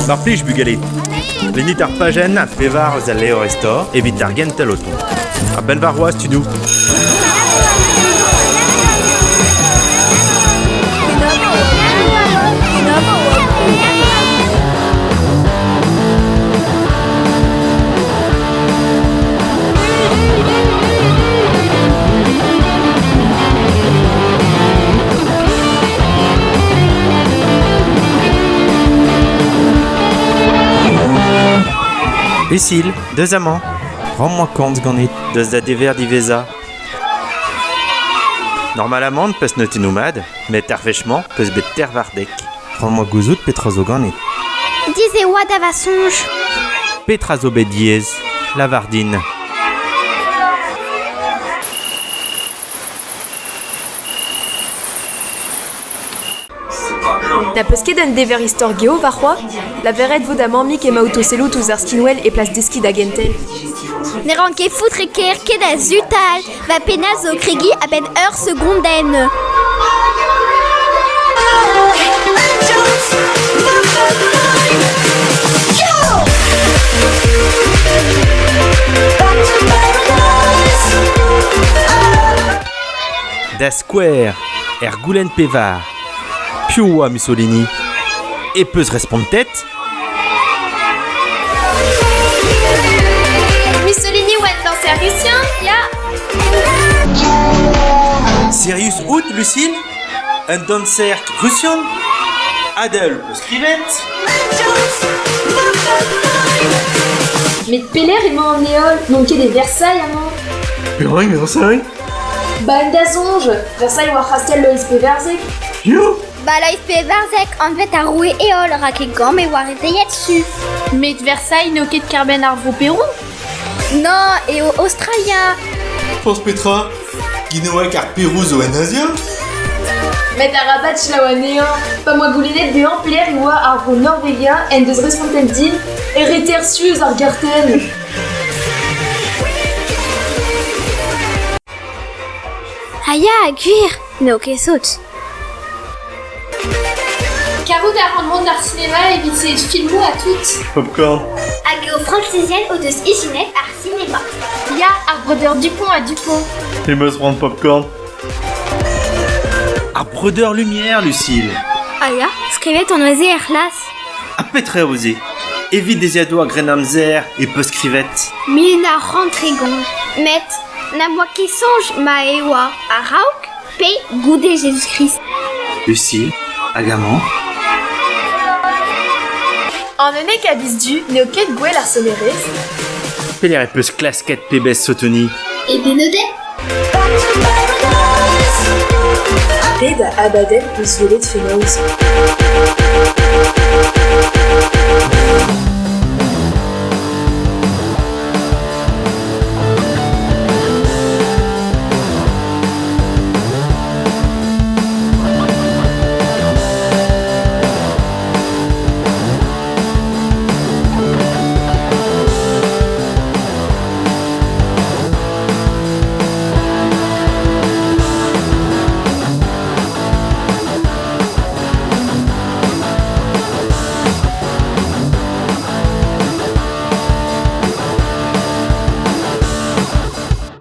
Mar plij bugale, lennit ar pajenn a pevar eus al levr istor evit ar gentel o tont. A-benn warc'hoazh tudoù. Lucille, deus amañ. Ran-mañ komz ganit, deus da dever diwezhañ. Normalamant 'peus notennoù mat, met ar wech-mañ 'peus bet ter war dek. Ran-mañ gouzout petra zo ganit. Diaes e oa da va soñj. Petra zo bet diaes? Lavar din. Na peus ket un dever istor geo warc'hoazh? Lavaret vo da mammig emaout o sellout ouzh ar skinwel e plas deskiñ da gentel. Ne ran ket foutre ker ket a zutal. Va pennañ zo kregiñ a-benn ur segondenn. Da skouer, er goulenn pevar. Piv oa Mussolini? E peus respontet? Mussolini oa un dañser rusian, ya. Sirius out, Lucille? Un danser rusian? Adèle peus skrivet? Met pelec'h emañ an heol? N'on ket e Versailles amañ. Perak Versailles? Ba en da soñj, Versailles oa c'hastell Loeiz Pevarzek. Piv? Ba Loeiz Pevarzek anvet ar roue Heol rak e gambr e oa redeiet su. Met Versailles n'eo ket kêr-benn ar vro Perou? Non, eo Australia. Forzh petra? Ginoek ar Perou zo en Azia? Met arabat selaou anezhañ. Pa 'moa goulennet dezhañ pelec'h e oa ar vro Norvegia en deus respontet din e reter su eus ar gartenn. Ah ya, gwir, n'eo ket sot. Karout a ran mont d'ar sinema evit sellet filmoù ha tout. Popcorn. Hag eo Frañsizien o deus ijinet ar sinema. Ya, ar breudeur Dupont ha Dupont. Et meus c'hoant popcorn. Ar breudeur Lumière, Lucille. Ah ya, skrivet on neuze er c'hlas. Ha petra eo se? Evit deziadoù ar Grennamzer e peus skrivet. 1930. Met na moa ket soñj ma e oa a-raok pe goude Jezuz-Krist. Lucille, hag amañ? An unnek a viz Du n'eo ket gwell ar sonerezh. Pelec'h e peus klasket pebezh sotoni? E Benoded? Pet a abadenn peus gwelet fenoz?